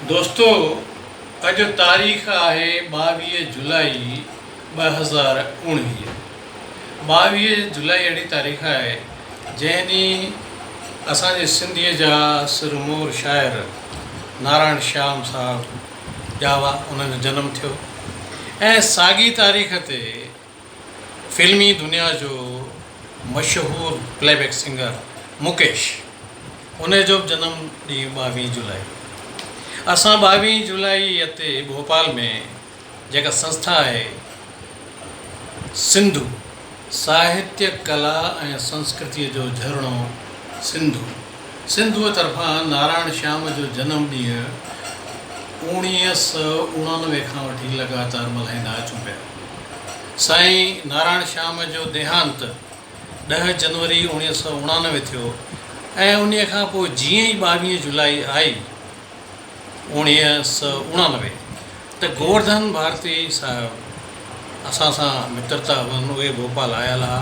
دوستو اڄ تاريخ آهي 22 جولائي 2019. 22 جولائي اهڙي تاريخ آهي جنهن ڏينهن اسان جي سنڌيء جا سرمور شاعر نارائڻ شيام صاحب ڄاوا، انهن جو جنم ٿيو ۽ ساڳي تاريخ تي فلمي دنيا جو مشهور پلي بيڪ سنگر مڪيش ان جو به جنم ڏينهن 22 جولائي. اسان 22 جولائي تي ڀوپال ۾ جيڪا سنسٿا آهي سنڌو ساهتيه ڪلا ۽ سنسڪرتيء جو جهرڻو سنڌو سنڌوء طرفان نارائڻ شيام جو جنم ڏينهن 1989 کان وٺي لڳاتار ملهائيندا اچون پيا. سائين نارائڻ شيام جو ديهانت ڏهه جنوري 1989 ٿيو ۽ انهيء کان پوء جيئن ئي 22 جولائي آئي، 1989 ته گوورڌن ڀارتي صاحب اسان سان مترتا هئن، اهي ڀوپال آيل ها.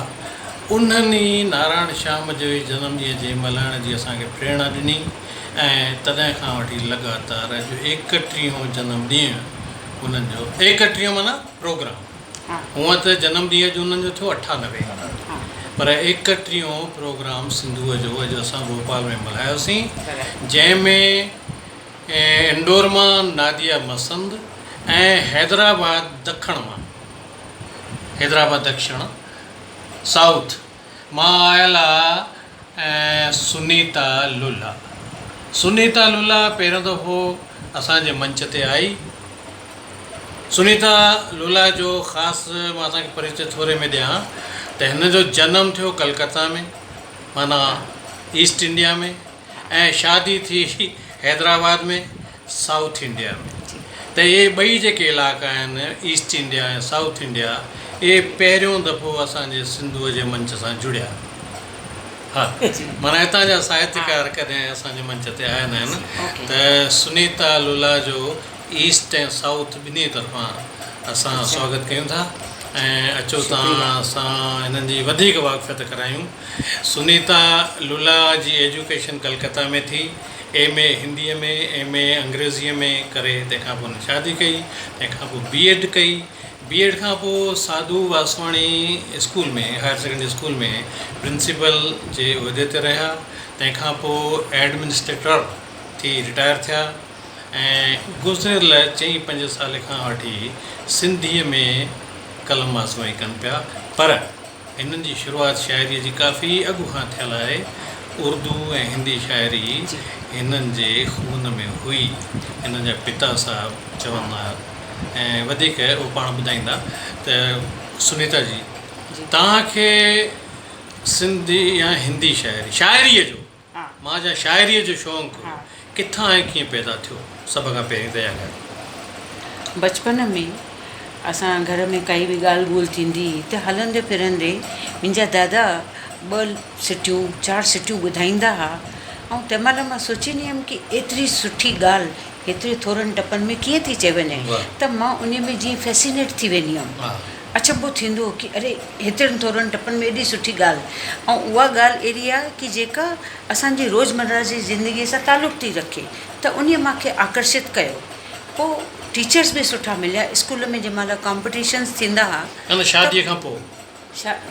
انهن ئي نارائڻ شيام جي جنم ڏينهن جي ملهائڻ جي اسان کي پريرڻا ڏني ۽ تڏهن کان وٺي لڳاتار اڄ ايڪٽيهون جنم ڏينهن انهن جو، ايڪٽيهون معنيٰ پروگرام، هونء ته جنم ڏينهن اڄ انهن جو ٿيو 98 پر ايڪٽيهون پروگرام سنڌوء جو اڄ اسان ڀوپال ۾ ملهايوسين، جنهن ۾ انڊور مان ناديه مسند ۽ حيدرآباد دکڻ مان، حيدرآباد دڪشڻ، سائوٿ، مان آيل آ سنيتا للا. سنيتا للا پهريون دفعو اسان جي منچ تي آئي. سنيتا للا جو خاص مان توهان کي پريچي ٿوري ۾ ڏيان ته هن جو جنم ٿيو ڪلڪتا ۾ معنيٰ ايسٽ انڊيا ۾. ۽ شادي ٿي حيدرآباد ۾ سائوٿ انڊيا ۾ ته اهي ٻئي جيڪي علائقا آهن ايسٽ انڊيا ۽ سائوٿ انڊيا اهي پهريون دفعو اسان جي سنڌوء جي منچ سان جڙيا. ها معنيٰ هتان جا ساهتڪار ڪڏهن اسان جي منچ تي آيا نه آهن ته سنيتا لولا جو ايسٽ ۽ سائوٿ ٻنهي طرفان اسان سواگت ڪيون ٿا ۽ اچو توهان سان هنن جي وڌيڪ واقفيت ڪرايون. سنيتا للا جي ايجوڪيشن ڪلڪتا ۾ ٿي. ايم اي هنديء ۾، ايم اي انگريزيء ۾ ڪري تنهن کان پوء هن شادي ڪئي. تنهن کان پوء بي ايڊ ڪئي. بي ايڊ کان پوء Sadhu Vaswani school ۾ higher secondary school ۾ principal جي عهدي تي رهيا. تنهن کان پوء ايڊمنسٽريٽر ٿي رٽائر ٿيا ۽ گذريل چئين پنج سال کان وٺي سنڌيء ۾ قلم آزمائي ڪن پيا پر هنن جي شروعات شاعريء جي ڪافي اڳ کان ٿيل آهي. اردو ۽ هندي شاعري هنن جي خون ۾ هئي. هنن جا پتا صاحب چوندا ۽ وڌيڪ اهو پاڻ ٻڌائيندا ته سنيتا جي توهان کي سنڌي يا هندي شاعري، شاعريء جو مان جا شاعريء جو شونق ڪٿان ۽ ڪيئن پيدا ٿيو؟ سڀ کان پهرين ته اها ڳالهه. بچپن ۾ اسان گهر ۾ ڪائي به ڳالهه ٻولهه ٿيندي هئي ته هلندي ڦرندي منهنجا دادا ٻه سٽيون چار سٽيون ٻڌائيندا ها ۽ تنهن مهل مان سوچيندي هيم ڪي ايتري سٺي ڳالهه هيتري ٿورن ٽپن ۾ ڪيئن ٿي چئي وڃي ته مان انهي ۾ جيئن فيسينيٽ ٿي ويندي هيم. اچنڀو ٿيندو هو ڪي اري هيترن ٿورن ٽپن ۾ ايڏي سٺي ڳالهه ۽ اها ڳالهه اهڙي آهي ڪي جيڪا اسان جي روزمره جي زندگي سان تعلق ٿي رکي ته انهي مان کي آڪرشت ڪيو پوء ٽيچرس به سٺا مليا اسڪول ۾ جنهن مهل ڪامپٽيشنس ٿيندا ها نه شادي کان پوء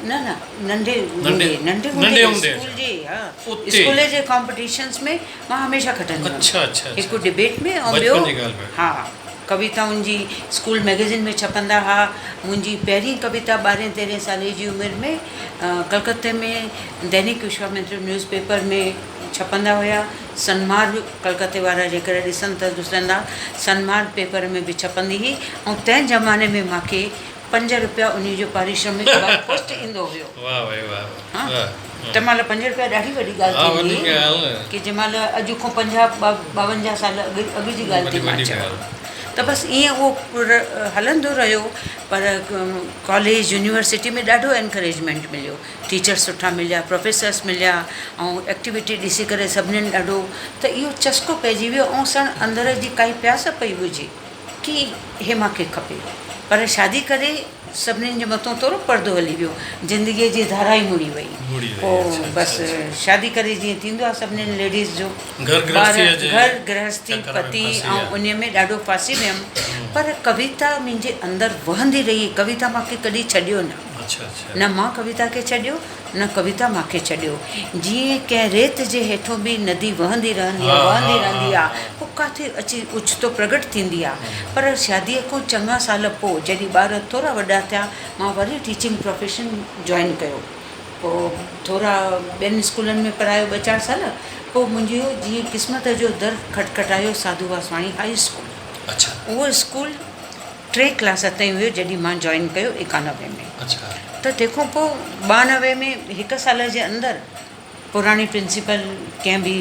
نه نه ننڍي هوندي ننڍي هوندي اسڪول جي ها اسڪول جي ڪامپٽيشنس ۾ مان هميشه کٽندي هئم هڪ ڊبيٽ ۾ ۽ ٻيو ها ڪويتائن جي اسڪول مئگزين ۾ ڇپندا ها. منهنجي پهرين ڪويتا ٻارهين تيرهين سالي جي عمر ۾ ڪلڪتي ۾ دينڪ وشوامتر نيوز پيپر ۾ ڇپندا هيا. سنمارگ ڪلڪتي وارا جيڪڏهن ڏسن ته ڏسندا. سنمارگ پيپر ۾ به ڇپندي هئي ۽ تنهن زماني ۾ مان کي پنج روپيا انهي جو پاريشرمڪ باء پوسٽ ايندو هيو. واه ڀائي واه واه. تنهن مهل پنج روپيا ڏاڍي وڏي ڳالهه ٿيندي هئي ڪي جنهن مهل اڄ کان پنجاهه ٻاونجاهه سال اڳ اڳ جي ڳالهه ٿي مان چوان ته بس ائين اهو هلندو رهيو پر ڪاليج يونيورسٽي ۾ ڏاڍو انڪريجمينٽ مليو ٽيچر سٺا مليا پروفيسرس مليا ۽ ايڪٽيوٽي ڏسي ڪري سڀنين ڏاڍو ته اهو چسڪو پئجي ويو ۽ سڻ اندر جي ڪائي پياس پئي ٻجهي ڪي هي مان کي کپي پر شادي ڪري سڀنين جي مٿون ٿورو پردو هلي ويو. زندگيء جي ڌارا ئي مڙي وئي. پوء بس شادي ڪري جيئن ٿيندو آهي سڀنين ليڊيز جو ٻار گهر گرهستي پتي ۽ انهيء ۾ ڏاڍو ڦاسي ويم. پر ڪويتا منهنجي اندر وهندي رهي. ڪويتا مان کي ڪڏهن ڇڏيو نه. نه مان ڪويتا کي ڇڏيو نه ڪويتا مان کي ڇڏيو. جيئن ڪنهن ريت جي هيٺون به ندي وهندي رهندي آهي، وهندي رهندي آهي، پوء ڪاٿي اچي اوچتو پرگٽ ٿيندي آهي. پر شاديء کان چڱا سال پوء جڏهن ٻار ٿورا وڏا ٿيا، مان وري ٽيچنگ پروفيشن جوائن ڪيو. پوء ٿورا ٻين اسڪولن ۾ پڙهايو ٻه چار سال، پوء منهنجو جيئن قسمت جو در کٽکٽايو ساڌو واسواڻي هاء اسڪول. اهو اسڪول ٽي ڪلاس تائين هيو جڏهن مان جوائن ڪيو 91 ۾. ته تنهن کان پوء 92 ۾ هڪ سال جي اندر پراڻي پرنسپل ڪنهن به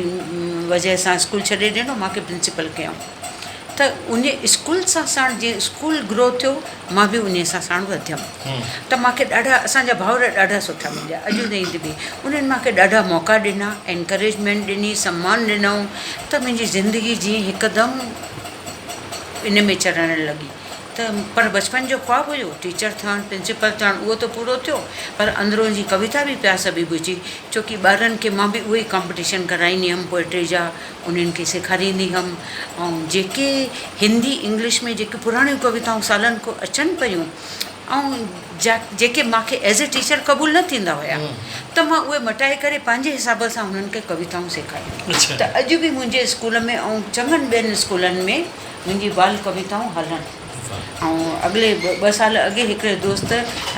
وجهه سان اسڪول ڇڏي ڏنو مان کي پرنسپل ڪيائون ته ان اسڪول سان ساڻ جيئن اسڪول گرو ٿيو مان به ان سان ساڻ وڌيم ته مان کي ڏاڍا اسان جا ڀائر ڏاڍا سٺا مليا اڄ تائين به انهن مان کي ڏاڍا موقعا ڏنا انڪريجمينٽ ڏني سمان ڏنائون ته منهنجي زندگي جيئن هڪدم ان ۾ چڙهڻ لڳي ته پر بچپن جو خواب هيو ٽيچر ٿيڻ پرنسپل ٿيڻ اهو ته پورو ٿيو پر اندرون جي ڪويتا به پياس به بجهي ڇو ڪي ٻارن کي مان به اهي ئي ڪامپٽيشن ڪرائيندي هيم پوئٽري جا انهن کي سيکاريندي هيم ۽ جيڪي هندي انگلش ۾ جيڪي پراڻيون ڪويتائون سالن کان اچن پيون ۽ جا جيڪي مان کي ايز اي ٽيچر قبول نه ٿيندا هيا ته مان اهي مٽائي ڪري پنهنجي حساب سان انهن کي ڪويتائون سيکاريون ته اڄ به منهنجي اسڪول ۾ ۽ چڱن ٻين اسڪولن ۾ منهنجي بال ڪويتائون هلن ۽ اڳلي ٻه سال اڳي هڪڙي دوست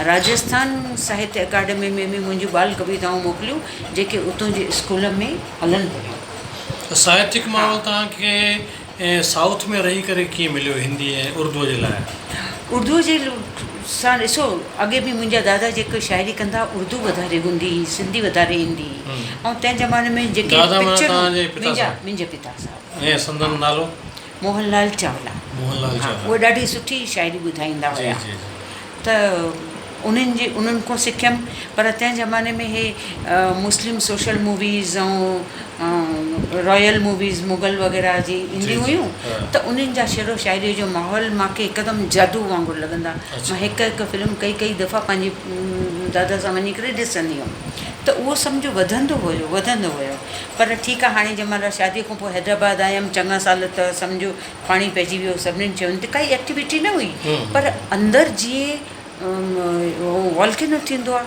راجسٿان ساهتيه اڪاڊمي ۾ به منهنجون بال ڪويتائون موڪليون جيڪي اتون جي اسڪول ۾ هلن پيون. ته ساهتيڪ ماحول توهان کي سائوٿ ۾ رهي ڪري ڪيئن مليو هندي ۽ اردوء جي لاء؟ اردوء جي سان ڏسو اڳي به منهنجا دادا جيڪي شاعري ڪندا هئا اردو وڌاري هوندي هئي سنڌي وڌاري ايندي هئي ۽ تنهن زماني ۾ جيڪي دادا معنيٰ توهان جي پتا منهنجا صاحب؟ منهنجا پتا صاحب. ۽ سندن نالو؟ موهن لال چاولا. موهن لال چاولا. اهي ڏاڍي سٺي شاعري ٻڌائيندا جي هيا جي جي. ته انهن جي انهن کان سکيم پر تنهن زماني ۾ هي Muslim social movies ۽ royal movies Mughal وغيره جي اينديون هيون ته انهن جا شعر و شاعري جو ماحول مان کي هڪدم جادو وانگر لڳندا مان هڪ هڪ فلم ڪئي ڪئي دفعا پنهنجي دادا سان وڃي ڪري ڏسندي هيم ته اهو سمجهو وڌندو ويو وڌندو ويو پر ٺيڪ آ هاڻي جنهن مهل شادي کان پوء حيدرآباد آيم چڱا سال ته سمجهو پاڻي پئجي ويو سڀنين شين تي ڪائي ايڪٽيوٽي نه هئي پر اندر جيئن والڪينو ٿيندو آ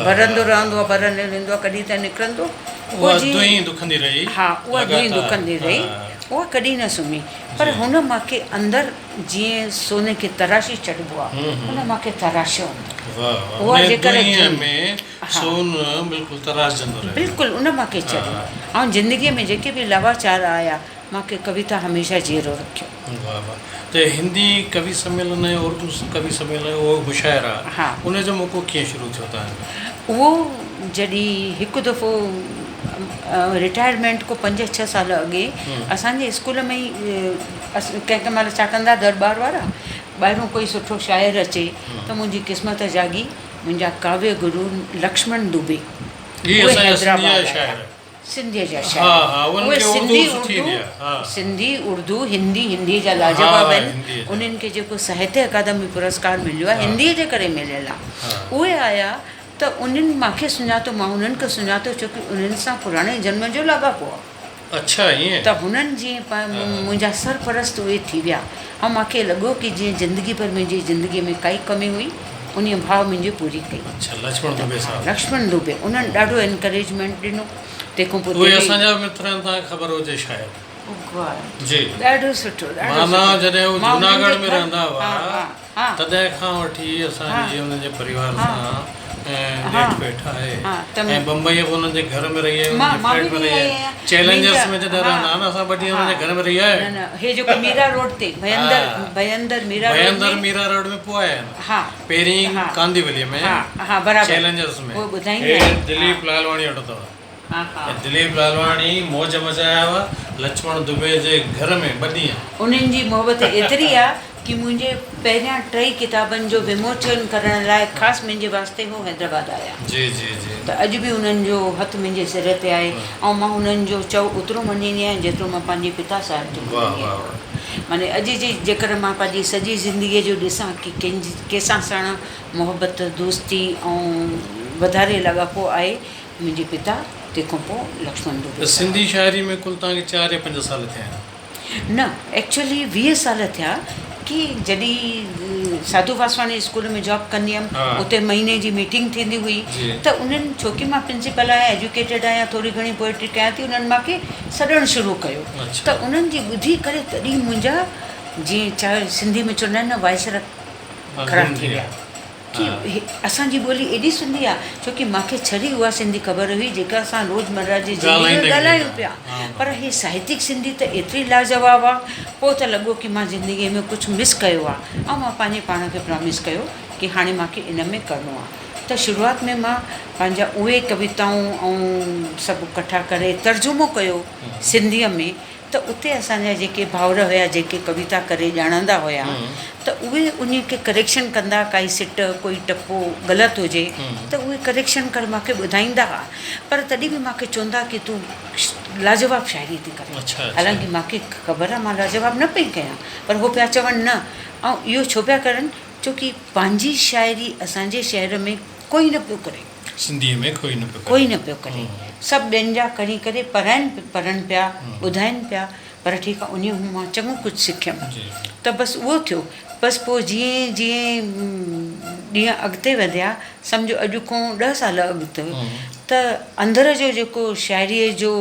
ڀرندو رهندو آ ڀرندو رهندو آ ڪڏهن ته نڪرندو اها دونهين دکندي رهي ها اها دونهين دکندي رهي اها ڪڏهن نه سمهي پر هن مان کي اندر جيئن سوني کي تراشي ڇڏبو آ ان مان کي تراشيو اندر اها جيڪر ۾ سون بلڪل تراشجندو رهيو. بلڪل ان مان کي ڇڏيو ۽ زندگي ۾ جيڪي به لاواچار آيا مان کي ڪويتا هميشه جيئرو رکيو. واه واه ته هندي ڪوي سميلن ۽ اردو ڪوي سميلن اهو مشاعرا ان جو موقعو ڪيئن شروع ٿيو توهان جو؟ اهو جڏهن هڪ دفعو رٽائرمينٽ کان پنج ڇهه سال اڳي اسان جي اسڪول ۾ ئي ڪنهن ڪنهن مهل ڇا ڪندا درٻار وارا ٻاهرون ڪوئي سٺو شاعر اچي ته منهنجي قسمت جاڳي منهنجا ڪاويه گرو لڪشمڻ دوبي اهي حيدرآباد آيا سنڌيء جا شاعر اهي سنڌي اردو سنڌي اردو هندي هنديء جا لاجواب آهن انهن کي جيڪو ساهتيه اڪادمي پرسڪار مليو آهي هنديء جي ڪري مليل آهي اهي آيا ته انهن مان کي سڃاتو مان انهن کي سڃاتو ڇو ڪي انهن سان پراڻي جنم جو لاڳاپو آهي. اڇا ائين. ته هنن جيئن منهنجا سرپرست اهي ٿي ويا ۽ مان کي لڳو ڪي جيئن زندگي ڀر منهنجي زندگي ۾ ڪائي ڪمي هئي انهيء ڀاء منهنجي پوري ڪئي. اڇا لڇمڻ دوبي صاحب. لڇمڻ دوبي انهن ڏاڍو انڪريجمينٽ ڏنو تنهن کان پوء اهي اسان جا متر آهن توهان کي خبر هجي شايد. او گاڊ جي ڏاڍو سٺو ڏاڍو معنيٰ جڏهن هو جوناڳڙهه ۾ رهندا هئا تڏهن کان وٺي اسان جي انهن جي پريوار سان ڏيٺ ويٺ آهي ۽ بمبئيء به انهن جي گهر ۾ رهي آهيون انهن جي فليٽ ۾ رهي آهيون چئلينجرس ۾ جڏهن رهندا هئا نه اسان ٻه ڏينهن انهن جي گهر ۾ رهي آيا آهيون. نه هي جيڪو ميرا روڊ تي ڀيندر ڀيندر ميرا روڊ ڀيندر ميرا روڊ ۾ پوء آيا آهن پهرين ڪانديوليء ۾ چئلينجرس ۾ هي دليپ لالواڻي وٽ اٿو. ۽ دليپ لالواڻي موج مچايا هئا لڇمڻ دبي جي گهر ۾ ٻه ڏينهن. انهن جي محبت ايتري آ ڪي منهنجي پهريان ٽئي ڪتابن جو وموچن ڪرڻ لاء خاص منهنجي واسطي هو حيدرآباد آيا. جي جي جي. ته اڄ به انهن جو هٿ منهنجي سر تي آهي ۽ مان انهن جو چئو اوترو مڃيندي آهيان جيترو مان پنهنجي پتا صاحب جو واه مڃيندي واه آهيان. واه. معني اڄ جي جيڪر مان پنهنجي سڄي زندگيء جو ڏسان ڪي ڪنهن جي ڪنهن سان ساڻ محبت دوستي ۽ وڌاري لاڳاپو آهي منهنجي پتا تنهن کان پوء لڪشمڻ ته ڊوڊو صاحب. سنڌي شاعري ۾ ڪل توهان کي چار يا پنج سال ٿيا آهن. نه ايڪچوئلي 20 سال ٿيا ڪي جڏهن ساڌو واسواڻي اسڪول ۾ جاب ڪندي هيم اتي مهيني جي ميٽنگ ٿيندي هئي ته انهن ڇو ڪي مان پرنسپل آهيان ايجوڪيٽيڊ آهيان ٿوري گهڻي پوئٽري ڪيان ٿي انهن مان کي سڏڻ شروع ڪيو ته انهن جي ٻڌي ڪري تڏهن منهنجا جيئن چاهي سنڌي ۾ چوندا آهن نه وائسر خراب ٿي ويا ڪي اسان جي ٻولي ايڏي سنڌي آ ڇو ڪي مان کي ڇڙي اها سنڌي خبر هئي جيڪا اسان روز مره جي زندگي ۾ ڳالهايون پيا پر هي ساهتيڪ سنڌي ته ايتري لاجواب آ پوء ته لڳو ڪي مان زندگي ۾ ڪجهه مس ڪيو آ ۽ مان پنهنجي پاڻ کي پرامس ڪيو ڪي هاڻي مان کي ان ۾ ڪرڻو آ ته شروعات ۾ مان پنهنجا اهي ڪويتائون ۽ سڀ ڪٺا ڪري ترجمو ڪيو سنڌيء ۾ ته اتي اسان جا جيڪي ڀائر هيا جيڪي ڪويتا ڪري ڄاڻندا هيا ته اهي انهي کي ڪريڪشن ڪندا ڪائي سٽ ڪوئي ٽپو غلط هجي ته اهي ڪريڪشن ڪري مان کي ٻڌائيندا هئا پر تڏهن به مان کي چوندا ڪي تون لاجواب شاعري ٿي ڪرين حالانڪه مان کي خبر آهي مان لاجواب نه پئي ڪيان پر هو پيا چون نه ۽ اهو ڇو پيا ڪرن ڇو ڪي پنهنجي شاعري اسان جي شهر ۾ ڪوئي نه پيو ڪري. سنڌيء ۾ ڪوئي نه پيو ڪري. ڪوئي نه پيو ڪري. سڀ ٻين جا کڻي ڪري پڙهائين پڙهن پيا، ٻڌائين پيا، پر ٺيڪ آ انهيء مون مان چڱو ڪجهه سکيم. ته بس اهو ٿيو. بس پوء جيئن جيئن ڏينهن اڳتي وڌيا، سمجهو اڄ کان ڏهه سال اڳ ته اندر جو جيڪو شاعريء جو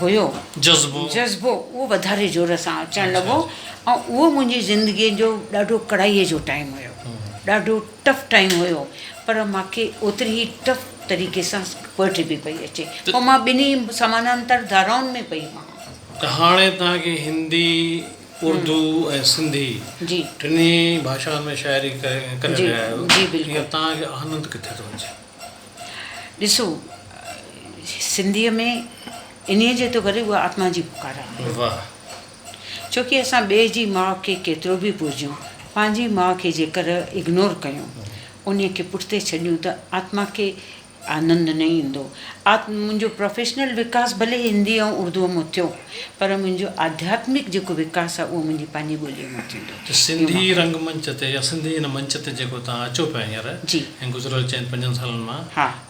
هيو جذبو جذبو اهو وڌاري زور سان اچڻ لڳو ۽ اهو منهنجي زندگيء جو ڏاڍو ڪڙائيء جو ٽائيم هيو ڏاڍو ٽف ٽائيم هيو پر مان کي اوتري ئي ٽف طريقي سان پوئٽري به پئي اچي پوء مان ٻنهي سمانانتر ڌارائن ۾ پئي هئان. ته هاڻي توهان کي هندي، اردو ۽ سنڌي جي ٽنهي ڀاشائن ۾ شاعري ڪري جي رهيا آهيو جي بلڪل. ايئن توهان کي آنند ڪٿي ٿو اچي؟ ڏسو سنڌيء ۾ انهيء جي ٿو ڪري اها آتما جي پڪار آهي. واهه. ڇو ڪي اسان ٻئي جي ماء کي ڪيترو به پوڄيون، پنهنجي ماء کي جيڪر اگنور ڪيون، انهيء کي پٺتي ڇڏيون ته آتما کي آنند نه ايندو. آتم منهنجو پروفيشنل وڪاس ڀلي هندي ۽ اردوء مان ٿيو، پر منهنجو آڌياتمڪ جيڪو وڪاس آهي اهو منهنجي پنهنجي ٻوليء مان ٿيندو. ته سنڌي رنگ منچ تي يا سنڌي هن منچ تي جيڪو توهان اچو پيا هينئر ۽ گذريل چئن پنجن سالن مان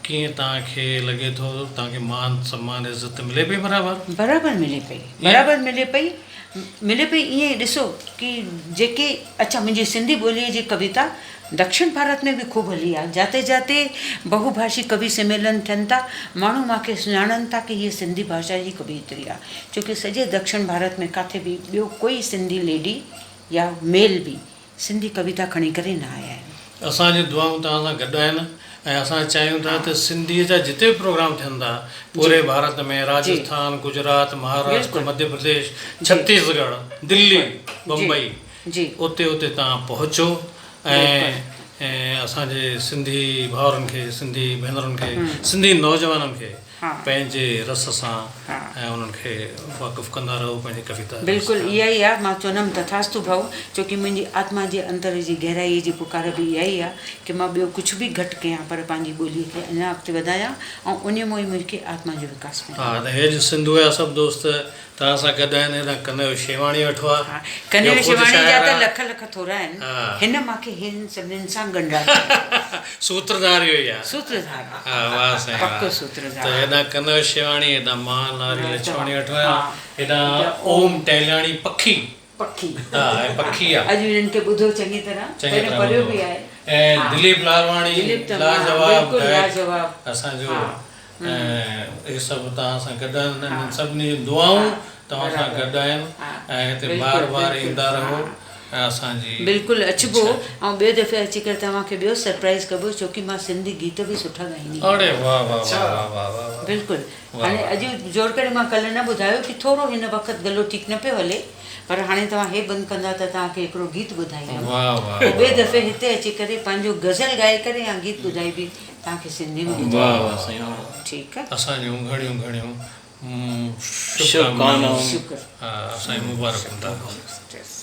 ڪيئن توهان کي لڳي ٿو توهان کي مان سمان عزت ملي پئي برابر؟ برابر ملي پئي برابر ملي پئي ملي پئي ائين ڏسو ڪي جيڪي اڇا منهنجي سنڌي ٻوليء جي ڪويتا دڪشڻ ڀارت ۾ به خوب هلي آ جاتي جاتي بهو ڀاشي ڪوي سميلن ٿين ٿا ماڻهو مان کي سڃاڻن ٿا ڪي هيء سنڌي ڀاشا جي ڪويتري آ ڇو ڪي سڄي دڪشڻ ڀارت ۾ ڪاٿي به ٻيو ڪوئي سنڌي ليڊي يا ميل به سنڌي ڪويتا کڻي ڪري نه آيا آهن. اسان جون دعائون توهان سان گڏ آهن ۽ اسان چاهيون ٿا ته سنڌيء جا جتي به پروگرام ٿين ٿا پوري ڀارت ۾ راجسٿان، گجرات، مهاراشٽر، مڌيه پرديش، ڇتيسڳڙهه، دلي، بمبئي اتي اتي توهان پهچو ۽ اسان جي سنڌي ڀائرن کي، سنڌي ڀينرن کي، سنڌي نوجوانن کي پنهنجي رس سان ۽ انهن کي واقف ڪندا رهو پنهنجي ڪويتا جي رس بلڪل اها ئي آ مان چوندم تٿاستو ڀؤ ڇو ڪي منهنجي آتما جي اندر جي گهرائي جي پڪار به اها ئي آ ڪي مان ٻيو ڪجهه به گهٽ ڪيان پر پنهنجي ٻولي کي اڃا اڳتي وڌايان ۽ انهي مون ئي مون کي آتما جو وڪاس ملندو. ها ته هي جو سنڌوء جا سڀ دوست توهان سان گڏ آهن هيڏانهن ڪنيو شيواڻي ويٺو آ ها ڪنيو اهو خود شيواڻي جا شاعر ته آ. لک لک ٿورا آهن ها. هن مان کي هن سڀنين سان ڳنڍرايو. سوترڌار اهو ئي آ. سوترڌار آ. ها واه سائين واه. پڪو سوترڌار. ته هيڏانهن ڪنيو شيواڻي هيڏانهن مان ناري لڇواڻي ويٺو آهيان ها. هيڏانهن اوم ٽهلياڻي پکي. پکي. ها هي پکي آ. اڄ هنن کي ٻڌو چڱي طرح چڱي پهريون طرح پڙهيو ٻڌو. به آهي. ۽ دليپ لالواڻي دليپ ته لاجواب بلڪل گائڪ لاجواب. اسان جو ۽ اهي سڀ توهان سان گڏ آهن انهن سڀني جون دعائون توهان سان گڏ آهن ۽ هتي بار بار ايندا رهو ۽ اسان جي بلڪل اچبو ۽ ٻئي دفعي اچي ڪري توهان کي ٻيو سرپرائز ڪبو ڇو ڪي مان سنڌي گيت به سٺا ڳائيندي آهيان. اڙي واه واه واه واه واه واه. بلڪل هاڻي اڄ زور ڪري مان ڪلهه نه ٻڌايو ڪي ٿورو هن وقت گلو ٺيڪ نه پيو هلي پر هاڻي توهان هي بند ڪندا ته توهان کي هڪڙو گيت ٻڌائيندم پوء ٻئي دفعي هتي اچي ڪري پنهنجو غزل ڳائي ڪري يا گيت ٻڌائي به توهان کي سنڌي ۾ ٻڌائيندم. واه واه سائين واه ٺيڪ آ. اسان جون گهڻيون گهڻيون شڀڪامنائون شڪر سائين مبارڪون توهان کي.